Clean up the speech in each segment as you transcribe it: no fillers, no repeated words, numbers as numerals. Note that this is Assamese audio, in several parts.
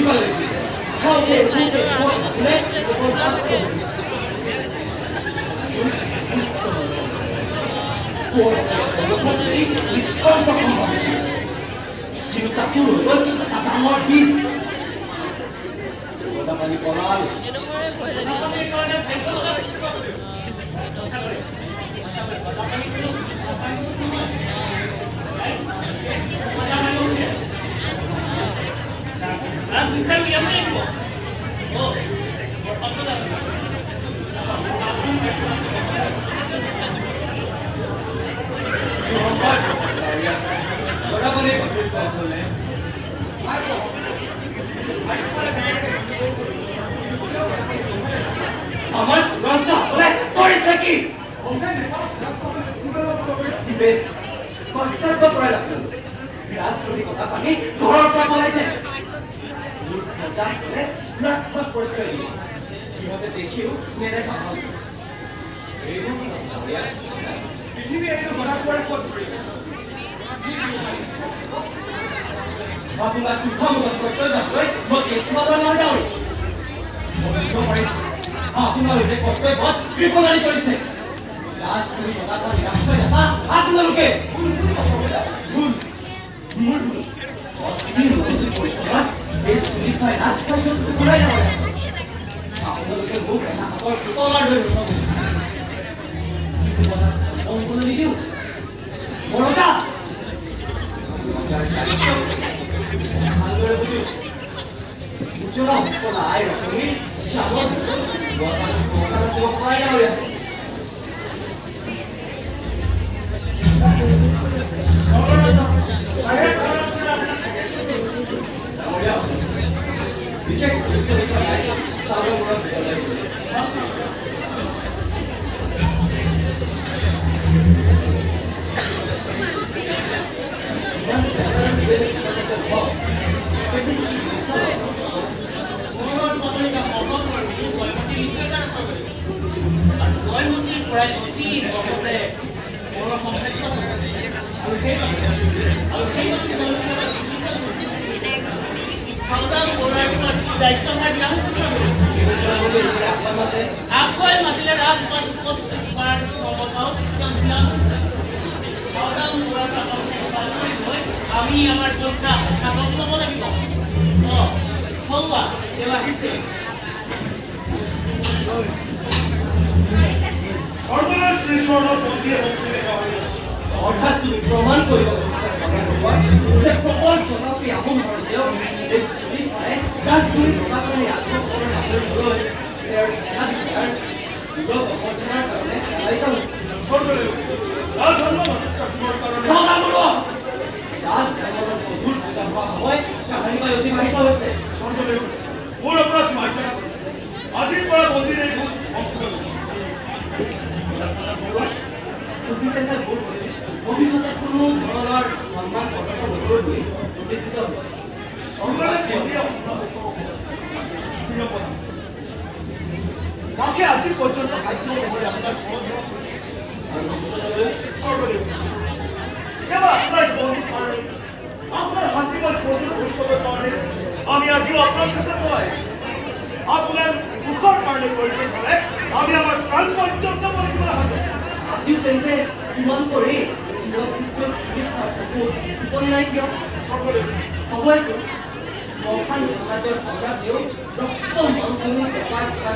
পালে খাওঁতে শুওঁতে বোলে কেৱল শাস্ত্ৰ। নিষ্কণ্টক ভাবিছিল, কিন্তু তাতো হৈ গ'ল এটা ডাঙৰ বীজ। গদাপাণি পলাল। গদাপাণিৰ কাৰণে ভাগ্য লগা হৈছে স্বৰ্গদেউ। সঁচাকৈ সঁচাকৈ গদাপাণি কোনো সাধাৰণ নহয়। গদাপাণি উলিয়াই তাক বিচাৰি উলিয়াব লাগিব। অ বৰপাত্ৰ ডাঙৰীয়া, আপোনাৰ দায়িত্ব আছে। গদাপাণিৰ বাতৰি কোৱা হ'লনে? আমাৰ চোৰাংচোৱাসকলে কৰিছে কি? বেছ, কৰ্তব্য পৰায়ণ আপোনালোক। ৰাজদ্ৰোহী গদাপাণি ঘৰৰ পৰা পলাইছে। মোৰ প্ৰজাসকলে গুণাত্মক পৰিচয় দিয়ে, সিহঁতে দেখিও নেদেখা ভাও। এইবোৰ কি কথা ডাঙৰীয়া? পৃথিৱী এৰিও গদাকোঁৱৰে ক'ত ধৰিব? আপোনাক মুখামুখত প্ৰত্যয় যাবলৈ মই কেঁচুৱা নহয় ডাঙৰীয়া। মই বুজিব পাৰিছো, আপোনালোকে কৰ্তব্যত কৃপণালি কৰিছে। ৰাজদ্ৰোহী গদাপাণিৰ আশ্ৰয়দাতা আপোনালোকে। ভুল বুজিব স্বৰ্গদেউ, ভুল, মোৰ ভুল। অস্থিৰ মগজুৰ পৰিচালনাত এই চুলিফাই ৰাজকাৰ্যত উফৰাই ডাঙৰীয়া। আপোনালোকে মোক এটা হাতৰ পুতলাৰ দৰে ৰচাব খুজিছে, কিন্তু মই তাক অংকলৈ নিদিওঁ। মই ৰজা, ৰজাৰ দায়িত্ব ভালদৰে বুজো। উজলা উৎপলা আই ৰতনীৰ শ্যামল মই এটা শ্মশানত যাব পৰাই ডাঙৰীয়া। ডাঙৰীয়া, বিশেষ উদ্দেশ্য বিষয় ৰাইজক চাউলৰ মূৰত দিব লাগিব। ইমান চেষ্টাৰে নিবেদন কৃতকাৰ্য নহওক, তেন্তে কি ব্যৱস্থা লওক? কোঁৱৰৰ বাতৰি কাকত কৰ্মী জয়মতী নিশ্চয় জানে স্বৰ্গদেউ। আৰু জয়মতীৰ পৰাই অতি সহজে কোঁৱৰৰ সম্পৰ্ক চলে। আৰু সেইবাবে জয়মতী আমাক বুজিছে বুজিছে। চাওদাং বৰুৱাৰ ওপৰত দায়িত্বভাৰ দিয়া হৈছে স্বৰ্গদেউ। জনাবলৈ আহ্বান মাতে। আগুৱাই মাতিলে ৰাজপাত উপস্থিত হোৱাৰ ক্ষমতাও তেওঁক দিয়া হৈছে। চাওদাং বৰুৱাৰ কাষত ভাল কৰি গৈ আমি আমাৰ পন্থা হাতত ল'ব লাগিব। অ সৌৱা তেওঁ আহিছে। স্বৰ্গদেউ, শ্ৰীচৰণত বন্দীয়ে ভক্তিৰে সেৱা জনাইছোঁ। অৰ্থাৎ তুমি প্ৰমাণ কৰিব খুজিছা স্বৰ্গদেউ যে প্ৰবল প্ৰতাপী আহোম ভাৰতীয় এই চুলিফাই ৰাজদ্ৰোহী গদাপাণিৰ আত্মগোপনৰ বাতৰি লৈ তেওঁৰ সেনা বিষয়াৰ বীৰক অভ্যৰ্থনাৰ কাৰণে প্ৰতাৰিত হৈছে। স্বৰ্গদেউ, ৰাজধৰ্ম মাতৃ ৰাখিবৰ কাৰণে চাওদাং বৰুৱা, ৰাজভৱনত গধুৰ পূজা হোৱা সময় কাহানিবাই অতিবাহিত হৈছে। স্বৰ্গদেউ, মোৰ অপৰাধ মাৰ্জনা কৰিব। আজিৰ পৰা বন্দীৰ এই ভুল সম্পূৰ্ণ কৰিছোঁ। বৰুৱা, তুমি তেন্তে মোৰ প্ৰতি ভৱিষ্যতে কোনো ধৰণৰ সন্মান প্ৰদৰ্শন নকৰোঁ বুলি প্ৰতিষ্ঠিত হৈছে। স্বৰ্গদেউ, বন্দীয়ে বিড়ম্বনা। মাকে আজি পৰ্যন্ত সাহায্য অনুসৰি আপোনাৰ চৰণ সেৱা কৰি আহিছে। আৰু ভৱিষ্যতলৈ? স্বৰ্গদেউ, কেৱল আপোনাৰ জীৱনটোৰ কাৰণে, আপোনাৰ শান্তিময় জীৱনটোৰ ভৱিষ্যতৰ কাৰণে আমি আজিও আপোনাৰ চেষ্টা চলাই আছোঁ। আপোনাৰ সুখৰ কাৰণে প্ৰয়োজন হ'লে আমি আমাৰ প্ৰাণ পৰ্যন্ত বলি দিবলৈ সাজু আছোঁ। আজিও তেন্তে সিমান কৰি চিৰপূজ্য চুলিফাৰ চকুত টোপনি নাই কিয়? স্বৰ্গদেউ, হ'বইতো। শ্মশান সাম্ৰাজ্যৰ সম্ৰাটেও ৰক্ত মাংসহীন টকা টকা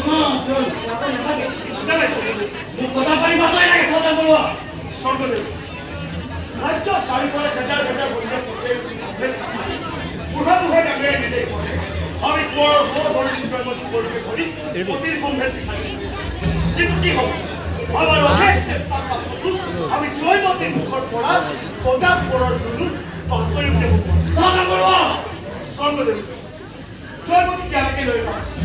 কোনো অন্তৰ নোখোৱাকৈ নাথাকে। বুজা নাই স্বৰ্গদেউ। মোক গদাপাণি বাতৰি লাগে চাওদাং বৰুৱা। স্বৰ্গদেউ, ৰাজ্যৰ চাৰিওফালে হেজাৰ হেজাৰ বন্যা পঠিয়াই বুঢ়া বুঢ়া ডাঙৰীয়াই নিৰ্দেশ মতে আমি কোঁৱৰৰ সহধৰ্মিনী জয়মতী কুঁৱৰীকে ধৰি পতিৰ সম্ভেদ বিচাৰিছোঁ। কিন্তু কি হ'ব, আমাৰ অশেষ চেষ্টাৰ পাছতো আমি জয়মতীৰ মুখৰ পৰা প্ৰতাপ কোঁৱৰৰ দুদুল বাতৰি উলিয়াব পৰা নাই। চাওদাং বৰুৱা! স্বৰ্গদেউ, জয়মতীক ইয়ালৈকে লৈ অহা হৈছে।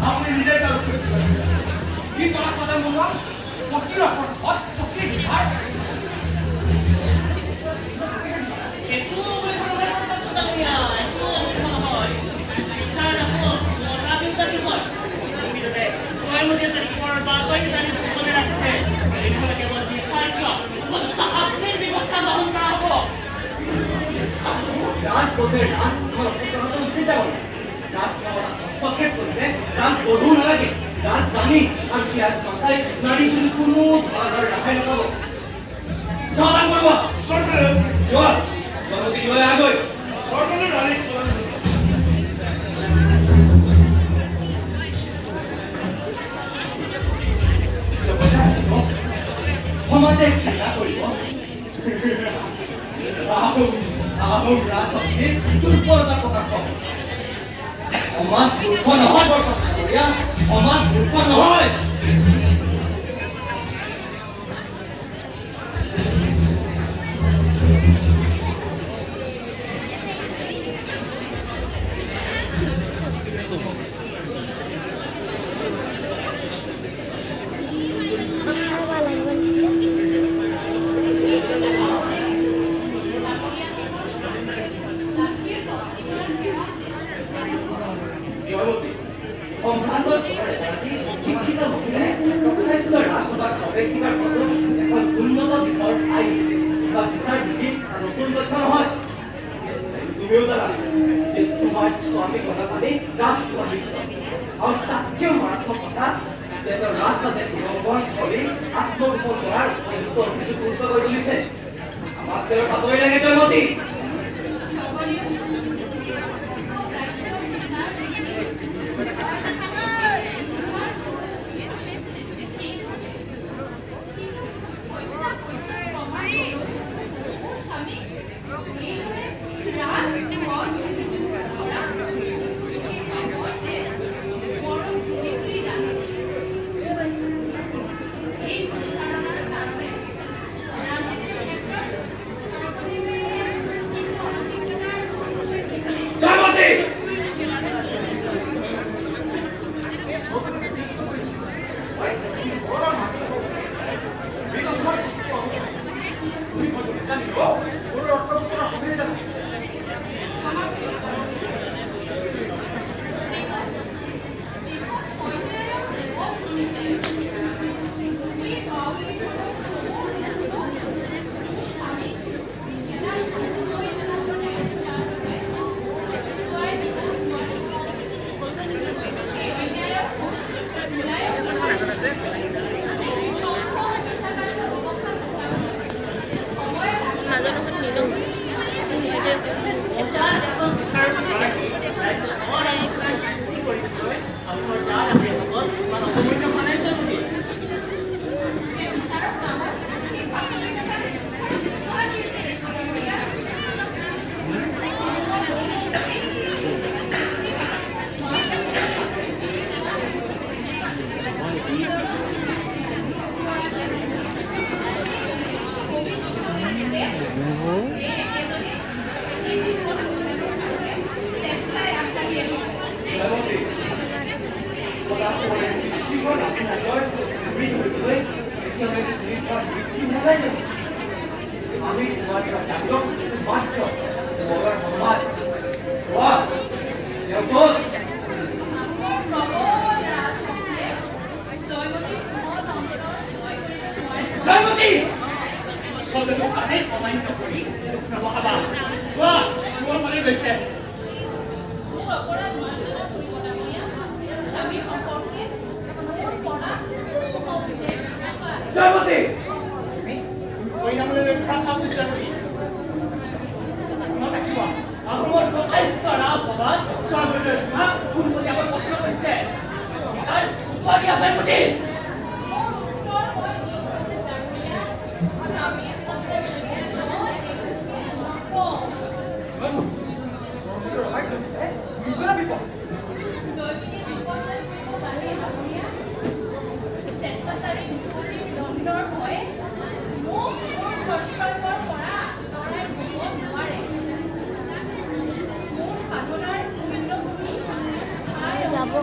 আপুনি নিজেই তাৰ ওচৰত বিচাৰিব। কি ক'লা চাওদাং বৰুৱা? পতিৰ অপৰাধত পতিৰ বিচাৰ? একো অবৈধ নহয় বৰপাত্ৰ ডাঙৰীয়া, একো অবৈধ নহয়। বিচাৰ আকৌ মতা দেউতাৰ বিষয়। প্ৰকৃততে জয়মতীয়ে যদি কোঁৱৰৰ বাতৰি জানি গোপনে ৰাখিছে, তেনেহ'লে কেৱল বিচাৰ কিয়, উপযুক্ত শাস্তিৰ ব্যৱস্থা গ্ৰহণ কৰা হ'ব। ৰাজপথে ৰাজকুমাৰ অপকৰাটো উচিত। উচিত ডাঙৰীয়া। ৰাজক্ষমতাত হস্তক্ষেপ কৰিলে ৰাজবধূ নালাগে, ৰাজৰাণী আনকি ৰাজমাতাই নাৰী বুলি কোনো ধৰণৰ ৰেহাই নাপাব। যোৱা বৰুৱা, স্বৰ্গদেউ। যোৱা, জয়মতীক লৈ আহাগৈ। স্বৰ্গদেউ, ৰাণীক জগতে আহিব, সমাজে ঘৃণা কৰিব, আহোম আহোম ৰাজশক্তিৰ দুৰ্বলতা প্ৰকাশ পাব। সমাজ মূৰ্খ নহয় বৰকথা ডাঙৰীয়া, সমাজ মূৰ্খ নহয়। জয়মতী, সম্ভ্ৰান্ত ঘৰৰ এগৰাকী শিক্ষিত মহিলাই প্ৰকাশ্য ৰাজসভাত প্ৰৱেশিকাৰ পাছত এখন উন্নত দিশৰ আইন বা বিচাৰ বিধিৰ এটা নতুন তথ্য নহয়। তুমিও জানা যে তোমাৰ স্বামী গদাপাণি ৰাজকুমাৰী, আৰু তাতকৈও মাৰাত্মক কথা যে তেওঁ ৰাজসাজে উলংঘন কৰি আত্মগোপন কৰাৰ উপযুক্ত অভিযোগ গুৰুত্ব কৰি তুলিছে। আমাক তেওঁৰ বাতৰি লাগে জয়মতী। জয়মতী, তুমি হয়তো নাজানিলেও মোৰ ৰত্নপুত্ৰৰ সবেই জানা। মাজত এখন নিলো। সৃষ্টি কৰিবলৈ আপোনাৰ ডাঙৰীয়াসকল ইমান অপমূল্য হোৱা নাই জয়মতী। জয়মতী, গদাকোঁৱৰে বিশৃংখল ৰাজৰ ঘূৰি ধৰিবলৈ এতিয়ালৈ চুৰি কৰা মৃত্যু হোৱা নাই জানো? আমি তোমাৰ পৰা জানিব খুজিছো মাত্ৰ কোঁৱৰৰ সংবাদ। কোৱা, তেওঁ ক'ত? জয়মতী! স্বৰ্গদেউ, আদেশ অমান্য কৰি মুখ নবহাবা। কোৱা, কোঁৱৰ কলৈ গৈছে? মোৰ অপৰাধ মাৰ্জনা কৰিব ডাঙৰীয়া। স্বামীৰ সম্পৰ্কে মোৰ পৰা সন্দেহ নাপায়। জয়মতী! তুমি পৰিণামলৈ লক্ষ্য ৰাখা উচিত জয়মতী। মনত ৰাখিবা, আহোমৰ প্ৰকাশ্য ৰাজসভাত স্বৰ্গদেৱে তোমাক পোনপটীয়াকৈ প্ৰশ্ন কৰিছে। তাৰ উত্তৰ দিয়া জয়মতী। মোৰ উত্তৰ মই দি থৈছোঁ ডাঙৰীয়া। স্বামীৰ সম্পৰ্কে মই একোকে নকওঁ। জয়মতী, স্বৰ্গদেউৰ অবাধ্য হ'লে নিজৰে বিপদ। জয়মতীয়ে বিপদ জয় কৰিব জানে ডাঙৰীয়া। স্বেচ্ছাচাৰী মুখৰিৰ দণ্ডৰ ভয়ে মোক মোৰ কৰ্তব্যৰ পৰা আঁতৰাই দিব নোৱাৰে। মোৰ সাধনাৰ পুণ্যভূমি ঠাই যাব।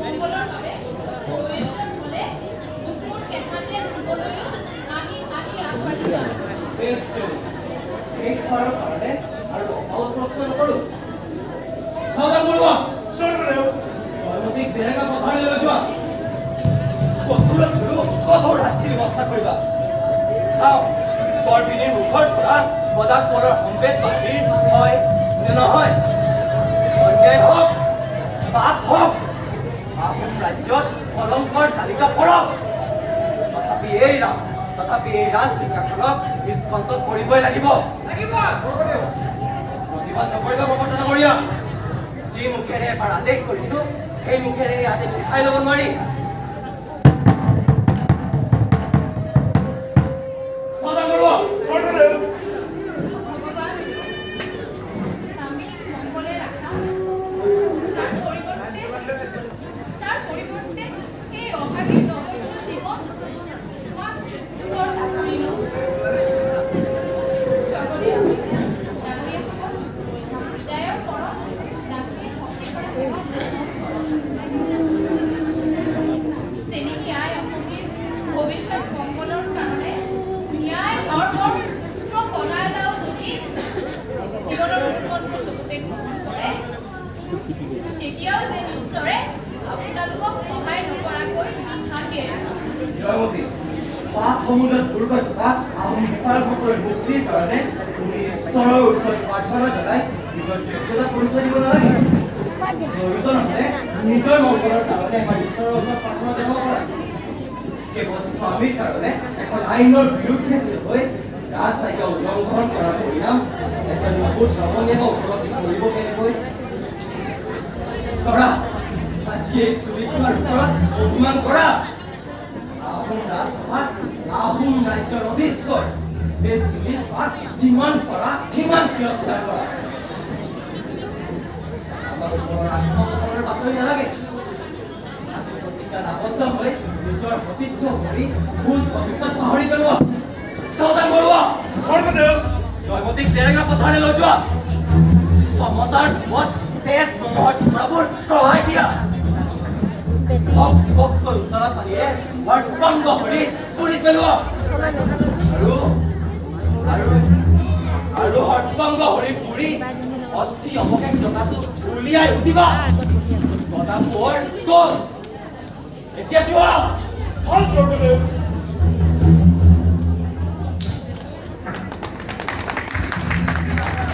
মংগলৰ বাবে প্ৰয়োজন হ'লে বুকুৰ কেঁচাতে দিবলৈও হাঁহি হাঁহি আগবাঢ়ি যাম। বেছ জয়মতী, শেষবাৰৰ কাৰণে আৰু অভাৱত প্ৰশ্ন নকৰোঁ। সাৱধান বৰুৱা! স্বৰ্গদেউ। জয়মতীক জেৰেঙা পথাৰলৈ লৈ যোৱা। কঠোৰতকৈও কঠোৰ শাস্তিৰ ব্যৱস্থা কৰিবা। চাওঁ, গৰ্ভিণীৰ মুখৰ পৰা গদা কোঁৱৰৰ সম্ভেদ বাহিৰ হয়। নহয়। অন্যায় হওক, পাপ হওক, আহোম ৰাজ্যত কলংকৰ তালিকা পৰক, তথাপি এই ৰাজ সিংহাসনক নিষ্কণ্টক কৰিবই লাগিব। প্ৰতিবাদ নকৰিবা প্ৰৱৰ্তন ডাঙৰীয়া। যি মুখেৰে এবাৰ আদেশ কৰিছো, সেই মুখেৰে এই আদেশ উঠাই ল'ব নোৱাৰি। সদা বৰুৱা। স্বৰ্গদেউ। ভগৱান, স্বামীক মংগলে ৰাখা। তাৰ পৰিৱৰ্তে এই অভাগীৰ নগণ্য জীৱন তোমাক উচৰ্গা কৰিলোঁ। স্বৰ্গদেউ, ডাঙৰীয়াসকল, বিদায়ৰ পৰত ৰাজ্ঞীৰ ভক্তি কৰা সেৱা গ্ৰহণ কৰক। চেনেহী আই অসমীৰ ভৱিষ্যত মংগলৰ কাৰণে ন্যায় ধৰ্মৰ সূত্ৰ কণা এটাও যদি জীৱনৰ মূলমন্ত্ৰ স্বৰূপে গ্ৰহণ কৰে, তেতিয়াও যেন ঈশ্বৰে আপোনালোকক সহায় নকৰাকৈ নাথাকে। জয়মতী, পাপ সমুদ্ৰত বুৰ গৈ থকা আহোম বিচাৰকসকলৰ মুক্তিৰ কাৰণে তুমি ঈশ্বৰৰ ওচৰত প্ৰাৰ্থনা জনাই নিজৰ যোগ্যতা পৰিচয় দিব নালাগে। প্ৰয়োজন হ'লে নিজৰ মংগলৰ কাৰণে এবাৰ ঈশ্বৰৰ ওচৰত প্ৰাৰ্থনা জনাব পাৰা। কেৱল স্বামীৰ কাৰণে এখন আইনৰ বিৰুদ্ধে থিয় হৈ ৰাজ আজ্ঞা উলংঘন কৰাৰ পৰিণাম এজন অবুধ ৰমণীয়ে বা উপলব্ধি কৰিব কেনেকৈ? কৰা, আজি এই চুলিখনৰ ওপৰত অভিমান কৰা। আহোম ৰাজসভাত আহোম ৰাজ্যৰ অধীশ্বৰ এই চুলিখোৱাক যিমান পাৰা সিমান তিৰস্কাৰ কৰা। আমাৰ ওপৰৰ আত্মসকলৰ বাতৰি নালাগে। আজি প্ৰতিজ্ঞাত আবদ্ধ হৈ নিজৰ সতীৰ্থ কৰি ভূত ভৱিষ্যত পাহৰি পেলোৱা। সাৱধান বৰুৱা। স্বৰ্গদেউ। জয়মতীক জেৰেঙা পথাৰলৈ লৈ যোৱা। চমতাৰ কোবত তেজ মঙহৰ টুকুৰাবোৰ খহাই দিয়া। ভক ভককৈ উতলা পানীৰে সৰ্বাংগ শৰীৰ পুৰি পেলোৱা আৰু আৰু আৰু সৰ্বাংগ শৰীৰ পুৰি অস্থি অৱশেষ জঁটাটো উলিয়াই সুধিবা, গদা কোঁৱৰ গ'ল। এতিয়া যোৱা। ভাল, স্বৰ্গদেউ।